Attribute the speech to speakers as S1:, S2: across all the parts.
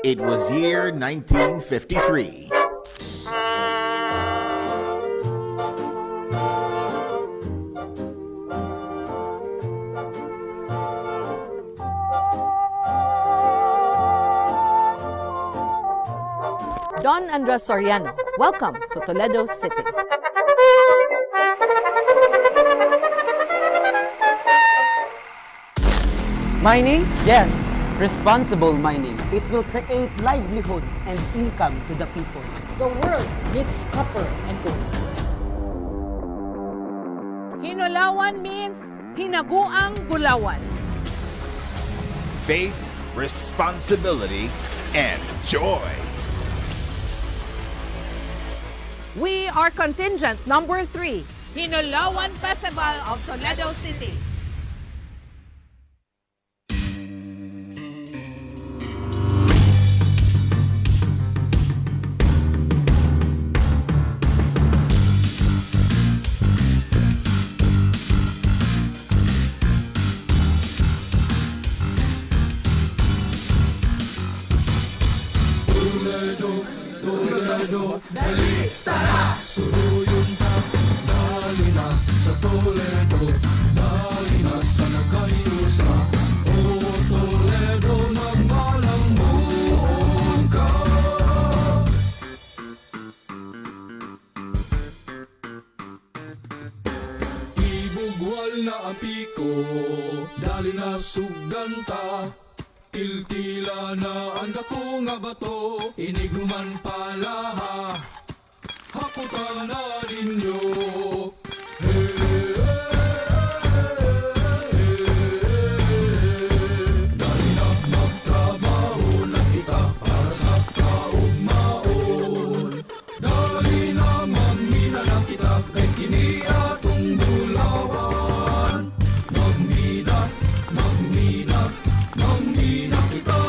S1: It was year 1953.
S2: Don Andres Soriano, welcome to Toledo City.
S3: Mining? Yes. Responsible mining.
S4: It will create livelihood and income to the people.
S5: The world needs copper and gold.
S6: Hinulawan means hinaguang bulawan.
S1: Faith, responsibility, and joy.
S2: We are contingent number 3.
S6: Hinulawan Festival of Toledo City.
S7: Ibugwal na ang piko, dali na sugdanta. Tiltila na ang dako nga bato, iniguman palaha. Hakutan na ninyo. Dali na magtrabaho na kita para sa kaugmaon. Dali na magmina na kita kay kini atong bulawan. Magmina, magmina, magmina kita.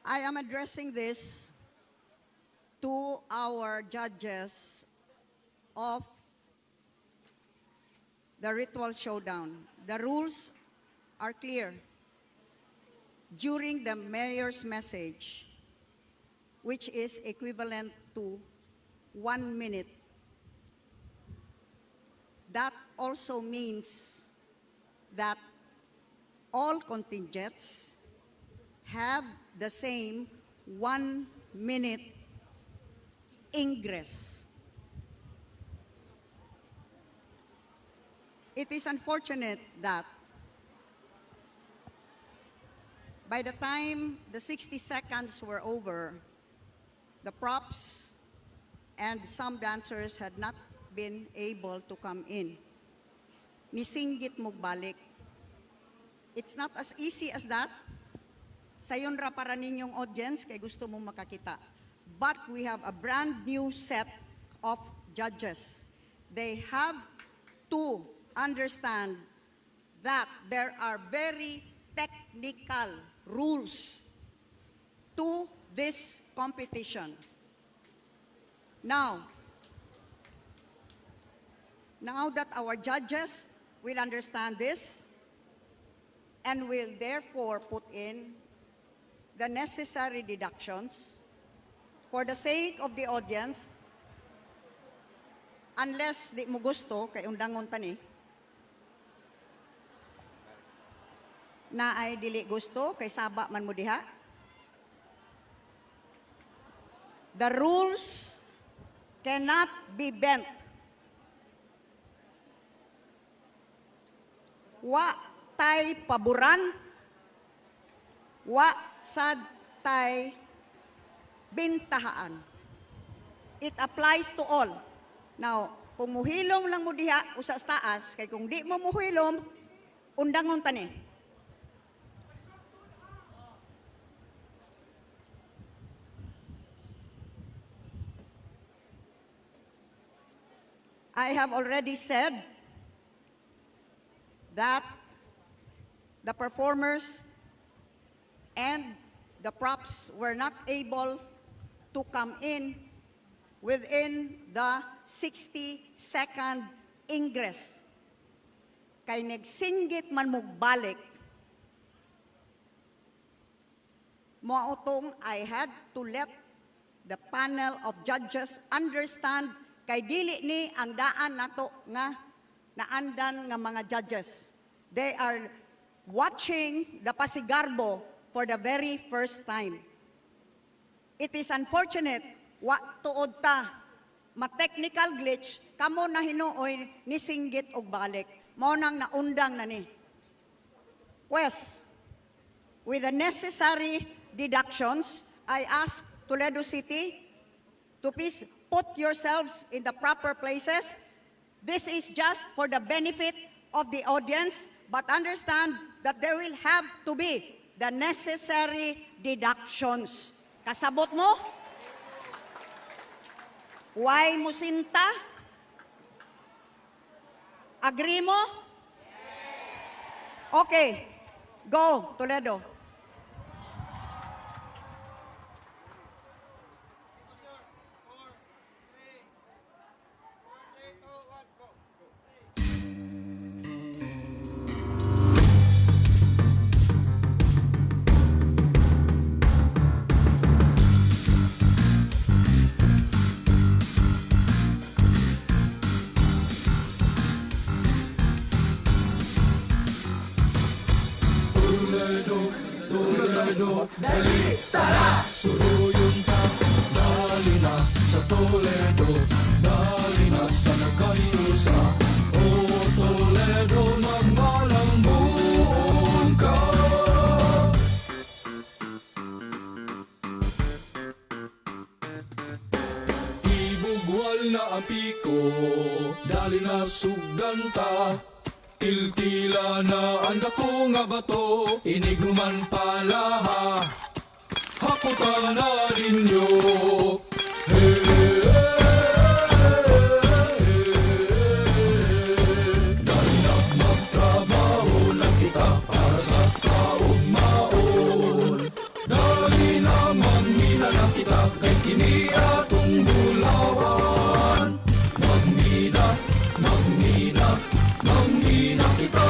S8: I am addressing this to our judges of the ritual showdown. The rules are clear. During the mayor's message, which is equivalent to 1 minute, that also means that all contingents have the same 1 minute ingress. It is unfortunate that by the time the 60 seconds were over, the props and some dancers had not been able to come in. Nisinggit mugbalik. It's not as easy as that. Sayon ra para ninyong audience kay gusto mong makakita. But we have a brand new set of judges. They have to understand that there are very technical rules to this competition. Now that our judges will understand this and will therefore put in the necessary deductions for the sake of the audience, unless di mo gusto, kay undangon ta ni. Naay dili gusto kay saba man mo diha. The rules cannot be bent. Wa tay paboran, wa sad tay bintahaan. It applies to all. Now, kung muhilom lang mo diha usa sa taas, kay kung di mo muhilom, undangon tani. I have already said that the performers and the props were not able to come in within the 60-second ingress. Kay nagsinggit man balik. Mao tong I had to let the panel of judges understand kay dili ni ang daan nato nga naandan nga mga judges. They are watching the Pasigarbo for the very first time. It is unfortunate, wa tuod ta, ma-technical glitch, kamo na hinuoy ni singgit og balik. Mao nang naundang na ni. Pues, with the necessary deductions, I ask Toledo City to please put yourselves in the proper places. This is just for the benefit of the audience, but understand that there will have to be the necessary deductions. Kasabot mo? Why mo sinta? Agree mo? Okay. Go, Toledo.
S7: Toledo, Toledo, dali, tara! Suruyon ta, dali na sa Toledo, dali na sa nagkayusa. O Toledo, magmalambuon ka. Ibugwal na ang piko, dali na sugdanta. Tiltila na ang dako nga bato, iniguman palaha. Hakutan na ninyo. Hey, hey, hey. Dali na magtrabaho na kita para sa kaugmaon. Dali na magmina na kita kay kini atong bulawan. Magmina, magmina, magmina kita.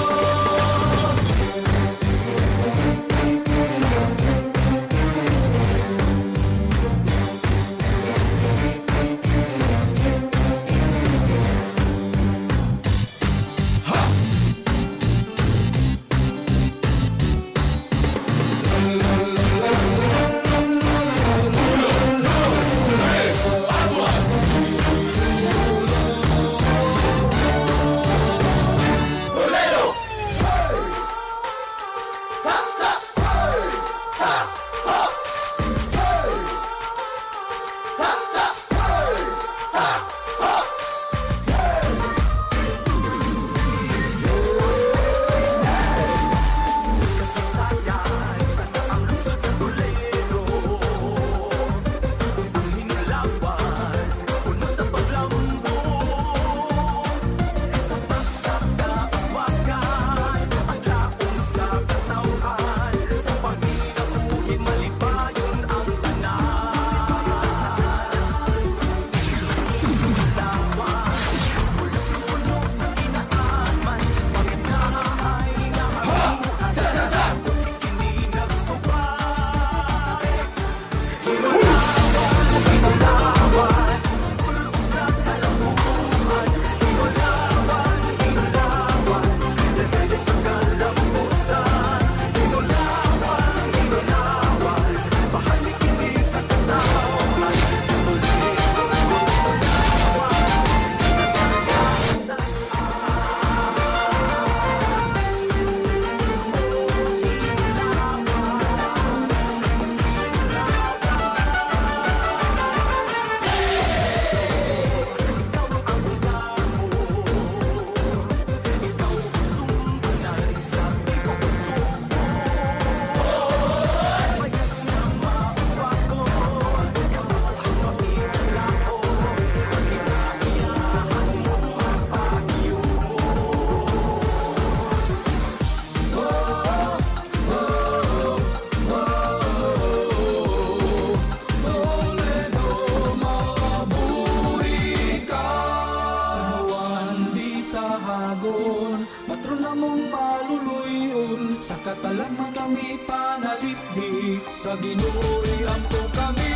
S7: Banghagon, patron namong maluluyon. Sa katalan man kami panalipdi, sa Ginoo ampo kami.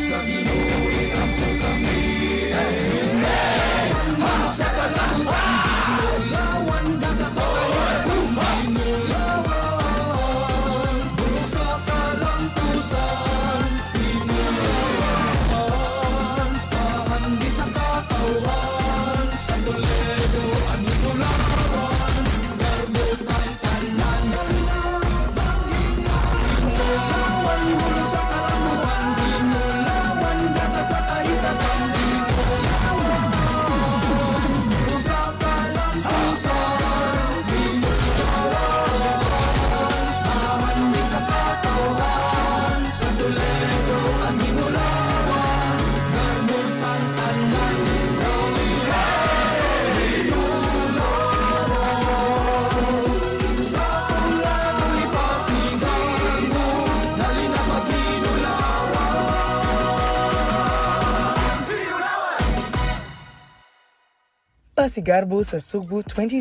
S7: Sa Ginoo ampo kami. Sa Hinulawan sa Hinulawan, bulong sa kalampusan. Hinulawan, pahandi sa katawhan. Sa Toledo ang Hinulawan, garbo ang tanan. Hinulawan, bulong sa kalambuan. Hinulawan, gasa sa kahitasan. Hinulawan, bulong sa kalampusan. Hinulawan, pahandi sa katawhan. Sa Toledo ang Hinulawan, garbo ang tanan. Hinulawan, sa Toledo'y pasigarbo, dali na maghinulawan.
S9: Pasigarbo sa Sugbo 20.